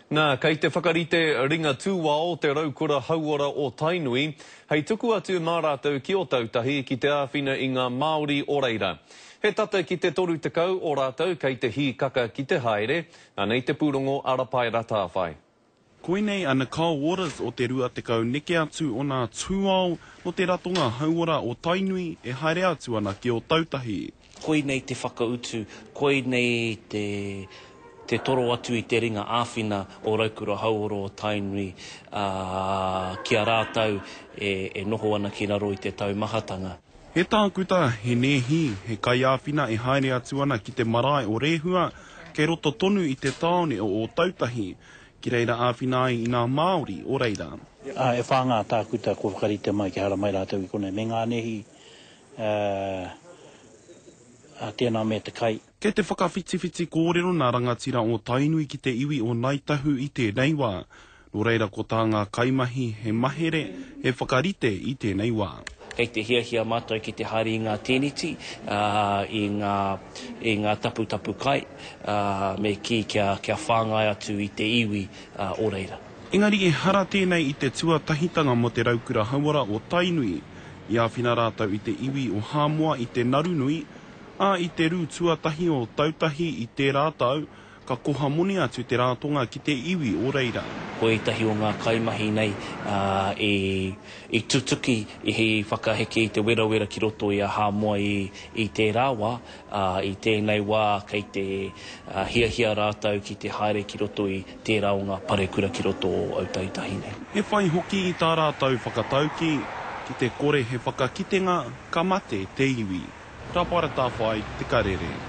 Nā, kei te whakarite ringa tūao te raukura hauora o Tainui hei tuku atu mā rātou ki Ōtautahi ki te āwhina i ngā Māori o reira. He tata ki te 30 o rātou kei te hīkaka ki te haere. Anei te pūrongo a Rapaera Tāwhai. Koinei a Nicole Waters o te 20 neke atu o nā tūao nō te ratonga hauora o Tainui e haere atu ana ki Ōtautahi. Koinei te whakautu, koinei te te toro atu i te ringa āwhina o Raukura Hauora o Tainui ki a rātou e noho ana ki raro i te taumahatanga. He tākuta, he nēhi, he kaiāwhina e haere atu ana ki te marae o Rehua, kei roto tonu i te tāone o Ōtautahi, Ki reira āwhina ai i ngā Māori o reira. Ā, e whā ngā tākuta kua whakarite mai kia haramai rātou i konei, me ngā nēhi, ā, ā, tēnā me te kai. Kei te whakawhitiwhiti kōrero nā rangatira o Tainui ki te iwi o Ngāi Tahu i tēnei wā. Nō reira ko tā ngā kaimahi he mahere, he whakarite i tēnei wā. Kei te hiahia mātou ki te haere i ngā tēneti, ā, i ngā, i ngā taputapu kai, ā, me kī kia, kia whāngai atu i te iwi o reira. Engari ehara tēnei i te tuatahitanga mō te raukura hauora o Tainui. I āwhina rātou i te iwi o Hāmoa i te naru nui, ā, i te rū tuatahi o Tautahi i tērā tau, Ka koha moni atu te rātonga ki te iwi o reira. Ko ētahi o ngā kaimahi nei i tutuki, i whakaheke i te werawera ki roto i a Hāmoa i tērā wā, ā, i tēnei wā kei te hiahia rātou ki te haere ki roto i tērā o ngā parekura ki roto o Ōtautahi nei. He whai hoki i tā rātou whakataukī, ki te kore he whakakitenga, ka mate te iwi. Ka paratawhai te karere.